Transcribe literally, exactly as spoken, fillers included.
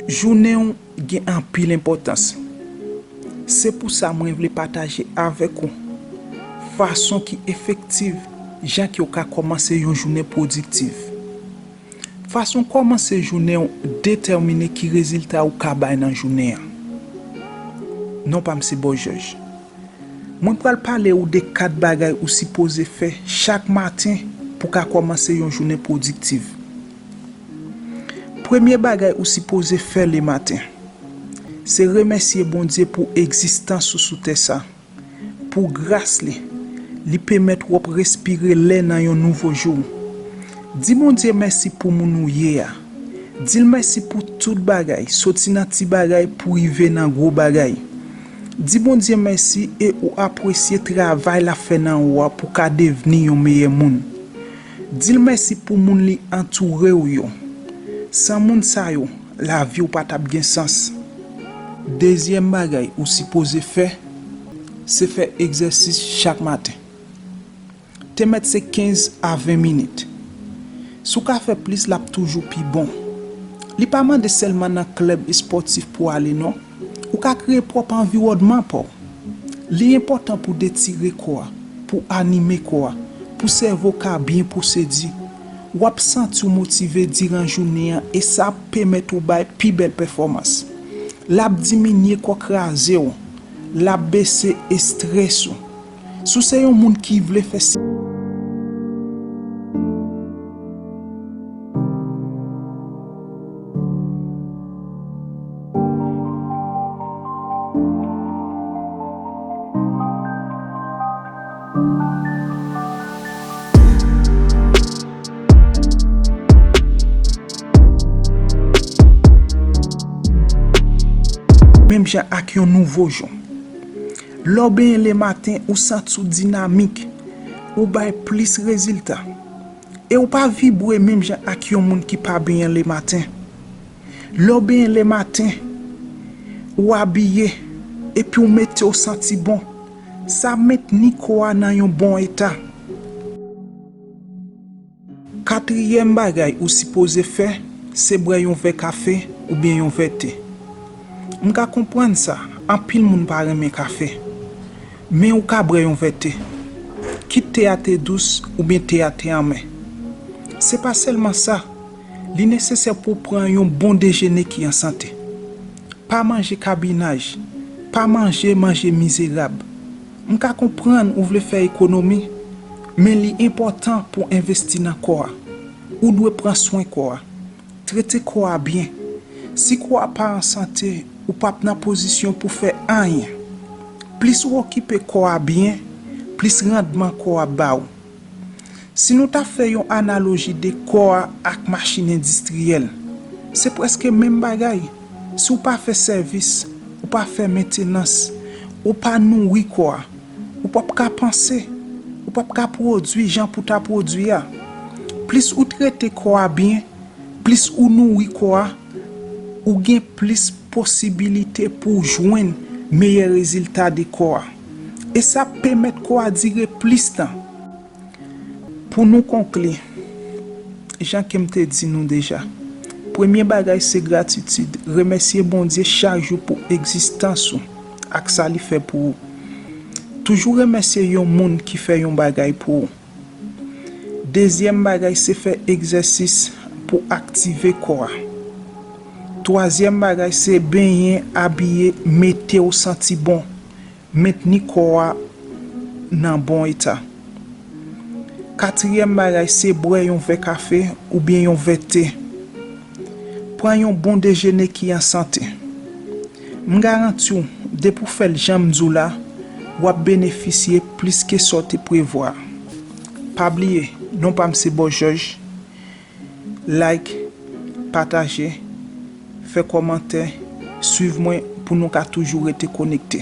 Jounen w gen anpil enpòtans. Se pou sa mwen vle pataje avèk ou fason ki efektiv jan ke w ka kòmanse yon jounen pwodiktif. Fason w kòmanse jounen w detèmine ki rezilta ou ka bay nan jounen an. Non pa m se Bòjòj. Mwen pral pale ou de kat bagay ou sipoze fè chak maten pou w ka kòmanse yon jounen pwodiktif. Premye bagay ou sipoze fè lematen, se remèsye Bondye pou egzistans ou sou tè sa, pou gras li, li pèmèt w ap respire lè nan yon nouvo jou. Di Bondye mèsi pou moun ou ye a. Di l mèsi pou tout bagay, soti nan ti bagay pou rive nan gwo bagay. Di Bondye mèsi e ou apresye travay l ap fè nan ou a pou w ka devni yon meyè moun. Di l mèsi pou moun li antoure w yo. San moun sa yo, lavi w pa t ap gen sans. Dezyèm bagay ou sipoze fè, se fè egzèsis chak maten. Te mèt se kenz a ven minit. Si w ka fè plis, l ap toujou pi bon. Li pa mande sèlman nan klèb espòtif pou w ale non. Ou ka kreye pwòp anviwònman pa w. Li enpòtan pou detire kò a, pou anime kò a, pou sèvo ka byen pwosedi. W ap santi w motive diran jounen an e sa ap pèmèt ou bay pi bèl pèfòmans. L ap diminye kò kraze w, l ap bese estrès ou. Si w se yon moun ki vle fè si. Menm jan ak yon nouvo jou. Lè w benyen lematen, ou santi w dinamik, ou bay plis rezilta. E ou pa vibre menm jan ak yon moun ki pa benyen lematen. Lè w benyen lematen, ou abiye, epi w mete w santi bon. Sa mentni kò a nan yon bon eta. Katriyèm bagay ou sipoze fè, se bwè yon vè kafe oubyen yon vè te. M ka konprann sa, anpil moun pa renmen kafe. Men ou ka bwè yon vè te. Kit te a te dous oubyen te a te anmè. Se pa sèlman sa, li nesesè pou w pran yon bon dejene ki an sante. Pa manje kabinaj, pa manje manje mizerab. M ka konprann ou vle fè ekonomi, men li enpòtan pou w envesti nan kò a. Ou dwe pran swen kò a. Trete kò a byen. Si kò a pa an sante, ou p ap nan pozisyon pou fè anyen. Plis ou okipe kò a byen, plis randman kò a ap ba w. Si nou ta fè yon analoji de kò a ak machin endistriyèl, se prèske menm bagay. Si w pa fè sèvis, ou pa fè mentenans, ou pa nouri kò a, ou p ap ka panse, ou p ap ka pwodui jan pou ta pwodui a. Plis ou trete kò a byen, plis ou nouri kò a, ou gen plis posibilite pou w jwenn meyè rezilta de kò a. E sa ap pèmèt kò a dire plis tan. Pou nou konkli, jan ke m te di nou deja, premye bagay se gratitid. Remèsye Bondye chak jou pou egzistans ou ak sa li fè pou ou. Toujou remèsye yon moun ki fè yon bagay pou ou. Dezyèm bagay se fè egzèsis pou aktive kò a. Twazyèm bagay se benyen, abiye, mete w santi bon, mentni kò a nan bon eta. Katriyèm bagay se bwè yon vè kafe oubyen yon vè te. Pran yon bon dejene ki an sante. M garanti w, depi w fè l jan m di w la, w ap benefisye plis ke sa w te prevwa. Pa bliye, non pa m se Bòjòj. Like, pataje, fè kòmantè, swiv mwen pou nou ka toujou rete konekte.